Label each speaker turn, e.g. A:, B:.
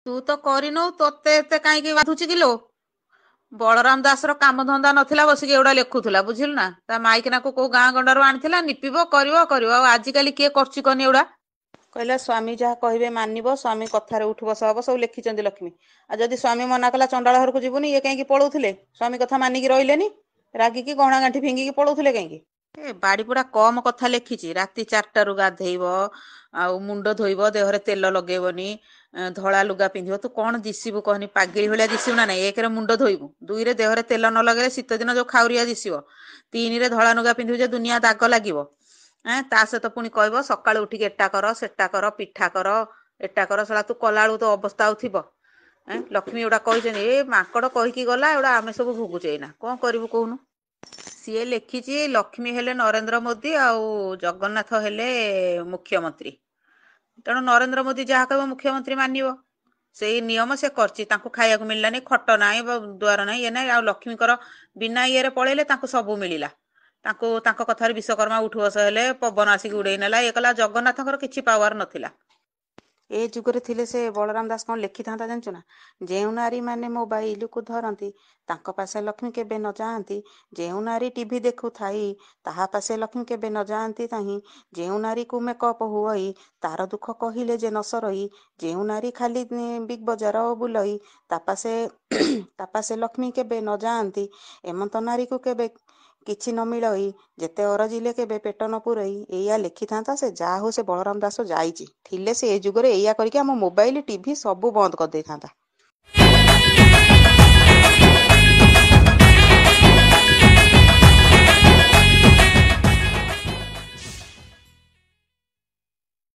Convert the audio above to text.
A: ତୁ ତ କରିନୁ, ତୋତେ ଏତେ କାହିଁକି ବାଧୁଛି କିଲୋ? ବଳରାମ ଦାସର କାମଧନ୍ଦା ନଥିଲା, ବସିକି ଏଗୁଡା ଲେଖୁଥିଲା, ବୁଝିଲୁ ନା? ତା ମାଇକିନାକୁ କୋଉ ଗାଁ ଗଣ୍ଡାରୁ ଆଣିଥିଲା, ନିପିବ, କରିବ କରିବ। ଆଉ ଆଜିକାଲି କିଏ କରୁଛି କନି ଏଗୁଡା? କହିଲା ସ୍ୱାମୀ ଯାହା କହିବେ ମାନିବ, ସ୍ୱାମୀ କଥାରେ ଉଠୁ ବସ ହବ, ସବୁ ଲେଖିଛନ୍ତି ଲକ୍ଷ୍ମୀ। ଆଉ ଯଦି ସ୍ୱାମୀ ମନା କଲା ଚଣ୍ଡାଳ ଘରକୁ ଯିବୁନି, ଇଏ କାହିଁକି ପଳଉଥିଲେ? ସ୍ୱାମୀ କଥା ମାନିକି ରହିଲେନି, ରାଗିକି ଗହଣା ଗାଣ୍ଠି ଫିଙ୍ଗିକି ପଳଉଥିଲେ କାହିଁକି? ଏ ବାଡ଼ିପୋଡ଼ା କମ କଥା ଲେଖିଛି? ରାତି 4ଟାରୁ ଗାଧେଇବ, ଆଉ ମୁଣ୍ଡ ଧୋଇବ, ଦେହରେ ତେଲ ଲଗେଇବନି, ଧଳା ଲୁଗା ପିନ୍ଧିବ। ତୁ କଣ ଦିଶିବୁ କହନି? ପାଗିଳି ଭଳିଆ ଦିଶିବୁ ନା ନାଇଁ? ଏକରେ ମୁଣ୍ଡ ଧୋଇବୁ, ଦୁଇରେ ଦେହରେ ତେଲ ନ ଲଗେଇଲେ ଶୀତ ଦିନ ଯୋଉ ଖାଉରିଆ ଦିଶିବ, ତିନିରେ ଧଳା ଲୁଗା ପିନ୍ଧିବୁ ଯେ ଦୁନିଆ ଦାଗ ଲାଗିବ। ତା ସହିତ ପୁଣି କହିବ ସକାଳୁ ଉଠିକି ଏଟା କର, ସେଟା କର, ପିଠା କର, ଏଟା କର। ଶଳା ତୁ କଲାବେଳକୁ ତ ଅବସ୍ଥା ଆଉ ଥିବ? ଲକ୍ଷ୍ମୀ ଏଗୁଡା କହିଛନ୍ତି। ଏ ମାଙ୍କଡ କହିକି ଗଲା, ଏଗୁଡା ଆମେ ସବୁ ଭୋଗୁଛେ ଏଇନା। କଣ କରିବୁ କହୁନୁ? ସିଏ ଲେଖିଛି ଲକ୍ଷ୍ମୀ ହେଲେ ନରେନ୍ଦ୍ର ମୋଦି ଆଉ ଜଗନ୍ନାଥ ହେଲେ ମୁଖ୍ୟମନ୍ତ୍ରୀ। ତେଣୁ ନରେନ୍ଦ୍ର ମୋଦି ଯାହା କହିବ ମୁଖ୍ୟମନ୍ତ୍ରୀ ମାନିବ, ସେଇ ନିୟମ ସେ କରିଛି। ତାଙ୍କୁ ଖାଇବାକୁ ମିଳିଲାନି, ଖଟ ନାହିଁ, ଦୁଆର ନାହିଁ, ଇଏ ନାହିଁ। ଆଉ ଲକ୍ଷ୍ମୀଙ୍କର ବିନା ଇଏରେ ପଳେଇଲେ, ତାଙ୍କୁ ସବୁ ମିଳିଲା। ତାଙ୍କୁ ତାଙ୍କ କଥାରେ ବିଶ୍ୱକର୍ମା ଉଠୁ ବସ ହେଲେ, ପବନ ଆସିକି ଉଡେଇ ନେଲା, ଇଏ କଲା। ଜଗନ୍ନାଥଙ୍କର କିଛି ପାୱାର ନଥିଲା। ଏ ଯୁଗରେ ଥିଲେ ସେ ବଳରାମ ଦାସ କଣ ଲେଖିଥାନ୍ତା ଜାଣିଛୁ ନା? ଯେଉଁ ନାରୀ ମାନେ ମୋବାଇଲକୁ ଧରନ୍ତି, ତାଙ୍କ ପାଶେ ଲକ୍ଷ୍ମୀ କେବେ ନ ଯାଆନ୍ତି। ଯେଉଁ ନାରୀ ଟିଭି ଦେଖୁଥାଇ, ତାହା ପାଶେ ଲକ୍ଷ୍ମୀ କେବେ ନ ଯାଆନ୍ତି ନାହିଁ। ଯେଉଁ ନାରୀକୁ ମେକଅପ୍ ହୁଅଇ, ତାର ଦୁଃଖ କହିଲେ ଯେ ନ ସରଇ। ଯେଉଁ ନାରୀ ଖାଲି ବିଗ୍ ବଜାର ବୁଲଇ, ତା ପାଶେ ଲକ୍ଷ୍ମୀ କେବେ ନ ଯାଆନ୍ତି। ଏମନ୍ତ ନାରୀକୁ କେବେ କିଛି ନ ମିଳଇ, ଯେତେ ଅରଜିଲେ କେବେ ପେଟ ନ ପୁରଇ। ଏଇଆ ଲେଖିଥାନ୍ତା ସେ। ଯାହା ହଉ, ସେ ବଳରାମ ଦାସ ଯାଇଛି। ଥିଲେ ସେ ଏ ଯୁଗରେ ଏଇଆ କରିକି ଆମ ମୋବାଇଲ, ଟିଭି ସବୁ ବନ୍ଦ କରିଦେଇଥାନ୍ତା।